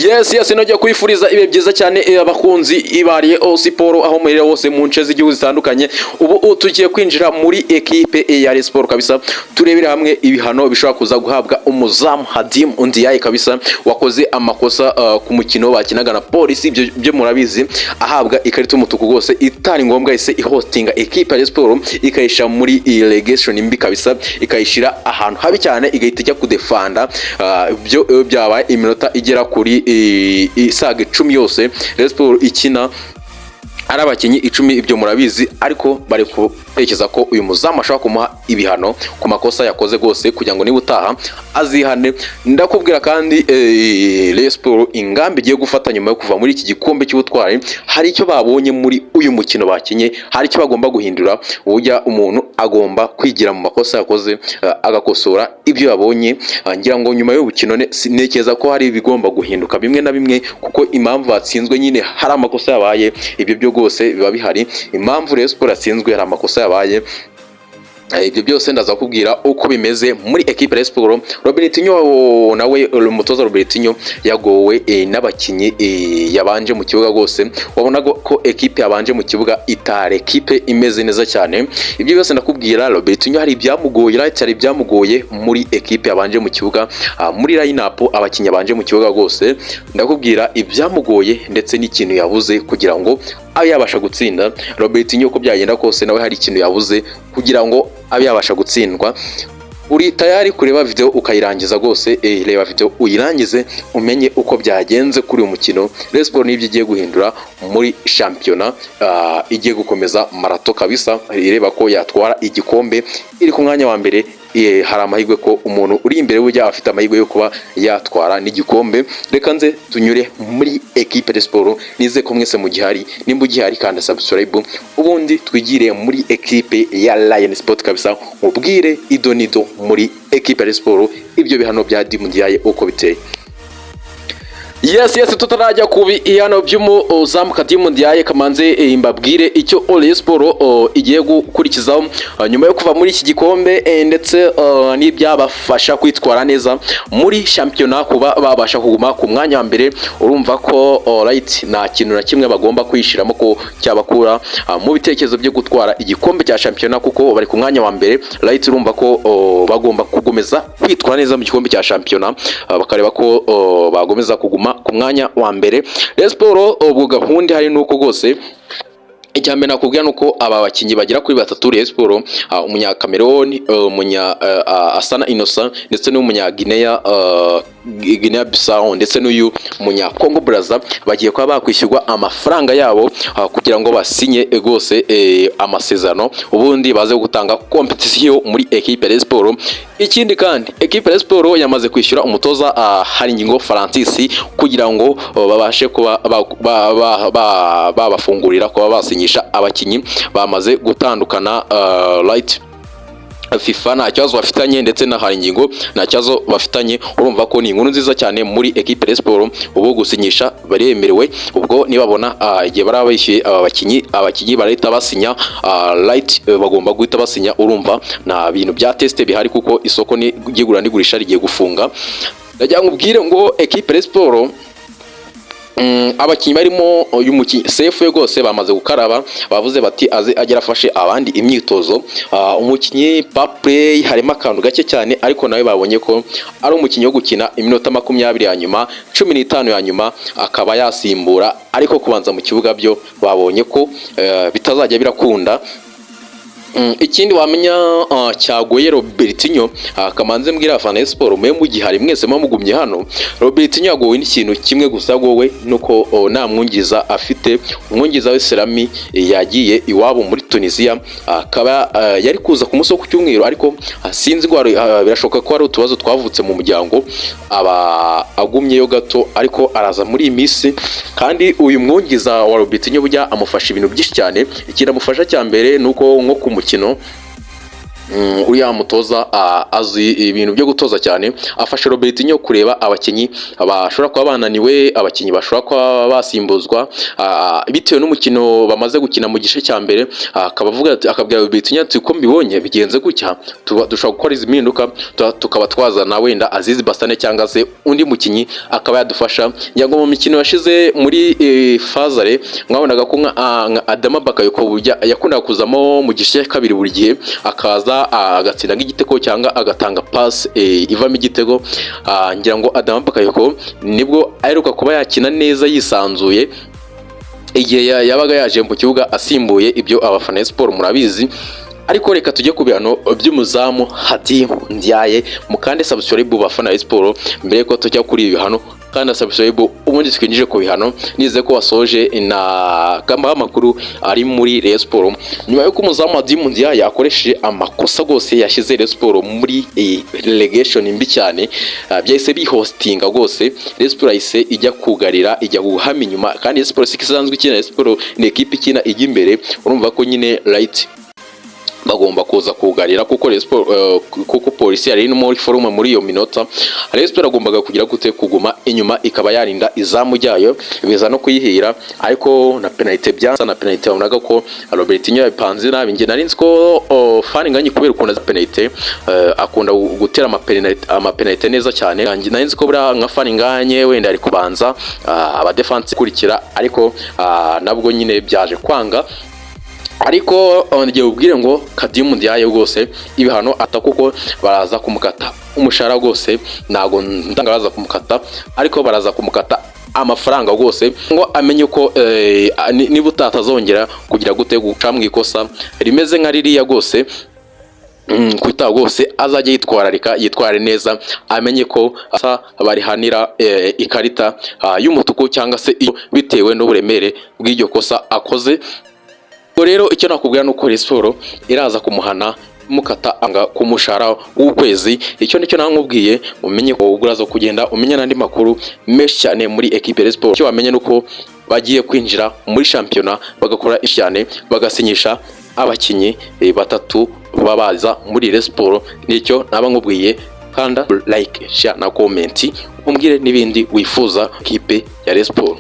Yes, nojya kwifuriza ibihe byiza cyane abakunzi ba Rayon Sport aho muherera hose mu nce z'igihugu zitandukanye. Ubu tugiye kwinjira muri ekipe ya Rayon Sport kabisa, turebere hamwe ibihano bishobora kuza guhabwa umuzamu Khadim Ndiaye kabisa, wakoze amakosa ku mukino bakinaga na Polisi. Ibyo byo murabizi, ahabwa ikarita y'umutuku rwose itari ngombwa, ise ihostinga ekipe ya Rayon Sport, ikayishyira muri relegation mbi kabisa, ikayishyira ahantu habi cyane, igahita ijya kudefanda. Byo byabaye iminota igera kuri isaga 10 yose Rayon Sport ikina ari abakinnyi 10, ibyo murabizi. Ariko bari gutekereza ko uyu muzamu ashobora kumuha ibihano ku makosa yakoze rwose, kugira ngo niba utaha azihane. Ndakubwira kandi Rayon Sport ingamba igiye gufata nyuma yo kuva muri iki gikombe cy'ubutwari. Hari icyo babonye muri uyu mukino bakinye, hari icyo bagomba guhindura. Burya umuntu agomba kwigira mu makosa yakoze, agakosora ibyo yabonye. Ngira ngo nyuma y'umukino ntekereza ko hari ibigomba guhinduka bimwe na bimwe, kuko impamvu batsinzwe nyine hari amakosa yabaye. Ibyo byo rwose biba bihari. Impamvu Rayon Sport yatsinzwe, hari amakosa yabaye. Ibyo byose ndaza kukubwira uko bimeze muri ekipe ya Sport. Robertinho nawe, umutoza Robertinho yagowe n'abakinnyi yabanje mu kibuga rwose. Wabonaga ko ekipe yabanje mu kibuga itari ekipe imeze neza cyane. Ibyo byose ndakubwira. Robertinho hari ibyamugoye, right, hari ibyamugoye muri ekipe yabanje mu kibuga, muri line up, abakinnyi yabanje mu kibuga rwose. Ndakubwira ibyamugoye ndetse n'ikintu yabuze kugira ngo abe yabasha gutsinda. Robertinho, uko byagenda kose, nawe hari ikintu yabuze kugira ngo abe yabasha gutsindwa. Uri tayari kureba video ukayirangiza rwose? Reba video uyirangize, umenye uko byagenze kuri uyu mukino. Rayon Sport n'ibyo igiye guhindura muri shampiyona, igiye gukomeza marato kabisa, ireba ko yatwara igikombe. Iri ku mwanya wa mbere. Hari amahirwe ko umuntu uri imbere burya afite amahirwe yo kuba yatwara n'igikombe. Reka nze tunyure muri ekipe de siporo. Nize ko mwese mugihari. Nimba ugihari, kanda subscribe, ubundi twigire muri ekipe ya Rayon Sport kabisa, mubwire ido nido muri ekipe ya siporo, ibyo bihano bya Khadim Ndiaye uko biteye. Yes, tutarajya ku bihano by'umuzamu Khadim Ndiaye, kamanze mbabwire icyo Rayon Sport igiye gukurikizaho nyuma yo kuva muri iki gikombe, ndetse n'ibyabafasha kwitwara neza muri shampiyona, kuba babasha kuguma ku mwanya wa mbere. Urumva ko right, nta kintu na kimwe bagomba kwishiramo ko cyabakura mu bitekerezo byo gutwara igikombe cya shampiyona, kuko bari ku mwanya wa mbere, right. Urumva ko bagomba kugomeza kwitwara neza mu gikombe cya shampiyona, bakareba ko bagomeza kuguma ku mwanya wa mbere. Rayon Sport ubwo gahunda ihari nuko rwose, icya mbere nakubwira nuko aba bakinnyi bagera kuri batatu Rayon Sport, umunya Cameroon, umunya Asana Innocent, ndetse n'umunya Guinea, Guinea Bissau, ndetse n'uyu munya Congo Brazza, bagiye kuba bakwishyurwa amafaranga yabo kugira ngo basinye rwose amasezerano, ubundi baze gutanga competition muri equipe ya Rayon Sport. Ikindi kandi, equipe ya Rayon Sport yamaze kwishyura umutoza Haringingo Francis kugira ngo babashe kuba babafungurira kuba basinyisha abakinnyi bamaze gutandukana, right. FIFA nta kibazo bafitanye, ndetse na Haringingo nta kibazo bafitanye. Urumva ko ni inkuru nziza cyane muri equipe ya Sport. Ubu gusinyisha baremerewe. Ubwo nibabona igihe baraba bishyuye aba bakinnyi, abakinnyi barahita basinya, right, bagomba guhita basinya. Urumva nta bintu bya test bihari, kuko isoko ni ry'igura n'igurisha rigiye gufunga. Ndagira ngo ubwire ngo equipe ya Sport, abakinnyi barimo uyu mukinnyi Sefu rwose bamaze gukaraba, bavuze bati aze agera afashe abandi imyitozo. Umukinnyi Paplay harimo akantu gake cyane, ariko nawe babonye ko ari umukinnyi wo gukina iminota 20 ya nyuma, 15 ya nyuma, akaba yasimbura, ariko kubanza mu kibuga byo babonye ko bitazajya birakunda. Ikindi wamenya cyagoye Robertinho, kamanze mbwira abafana ba siporo mwe mugihari mwese muba mugumye hano, Robertinho yagowe n'ikintu kimwe gusa. Agowe nuko nta mwungiriza afite. Umwungiriza we Selami yagiye iwabo muri Tunisia, akaba yari kuza ku munsi wo ku cyumweru, ariko sinzi ngo birashoboka ko hari utubazo twavutse mu muryango, aba agumyeyo gato, ariko araza muri iyi minsi. Kandi uyu mwungiriza wa Robertinho burya amufasha ibintu byinshi cyane. Ikintu amufasha cya mbere ni uko nko ku mukino Uriya mutoza azi ibintu byo gutoza cyane. Afasha Robertinho kureba abakinnyi bashobora kuba bananiwe, abakinnyi bashobora kuba basimbuzwa bitewe n'umukino bamaze gukina mu gice cya mbere. Akaba avuga ati, akabwira Robertinho ati: "Uko mbibonye bigenze gutya, dushobora gukora izi mpinduka, tukaba twazana wenda Aziz Basane cyangwa se undi mukinnyi akaba yadufasha." Ngira ngo mu mikino yashize muri fazare mwabonaga ko nka Adama Bakayoko burya yakundaga kuzamo mu gice cya kabiri, buri gihe akaza agatsinda nk'igitego cyangwa agatanga pass ivamo igitego. Ngira ngo Adama Bakayoko nibwo aheruka kuba yakina neza yisanzuye igihe yabaga yaje mu kibuga asimbuye. Ibyo abafana ba siporo murabizi. Ariko reka tujye ku bihano by'umuzamu Khadime Ndiaye. Mukande subscribe, bafana ba siporo, mbere yuko tujya kuri ibi bihano. Kandi subscribe, ubundi twinjire ku bihano. Nizeye ko wasoje na kamba amakuru ari muri Rayon Sport. Nyuma yuko umuzamu Khadime Ndiaye akoresheje amakosa rwose yashyize Rayon Sport muri relegation mbi cyane, byahise bihostinga rwose. Rayon Sport yahise ijya kugarira, ijya guhama inyuma, kandi Rayon Sport siko isanzwe ikina. Rayon Sport ni ekipe ikina ijya imbere. Urumva ko nyine right bagomba kuza kugarira, kuko Rayon Sport, kuko Polisi yari iri muri forme muri iyo minota. Rayon Sport agombaga kugira gute? Kuguma inyuma, ikaba yarinda izamu ryayo, biza no kuyihira. Ariko na penalty byansa, na penalty wabonaga ko Robertinho yabipanze nabi. Njye nari nzi ko Fall Ngagne, kubera ukuntu azi penalty, akunda gutera amapenalty neza cyane, nari nzi ko buriya nka Fall Ngagne wenda ari kubanza abadefense ikurikira, ariko nabwo nyine byaje kwanga. Ariko ngiye ubwire ngo Khadime Ndiaye rwose ibihano ata, kuko baraza kumukata umushahara rwose. Ntabwo ndanga baraza kumukata, ariko baraza kumukata amafaranga rwose, ngo amenye ko niba utatazongera kugira gute, guca mu ikosa rimeze nka ririya rwose, kwita rwose azajya yitwararika, yitware neza, amenye ko asa barihanira ikarita y'umutuku cyangwa se iyo, bitewe n'uburemere bw'iryo kosa akoze. Ubwo rero icyo nakubwira ni uko Rayon Sport iraza kumuhana mukata anga ku mushahara w'ukwezi. Icyo nicyo namubwiye. Umenye ko ubwo uraza kugenda umenya n'andi makuru menshi cyane muri equipe ya Sport. Icyo wamenye ni uko bagiye kwinjira muri shampiyona bagakora cyane, bagasinyisha abakinnyi batatu babaza muri Rayon Sport. Nicyo naba nkubwiye. Kanda like, share na comment, umbwire n'ibindi wifuza equipe ya Rayon Sport.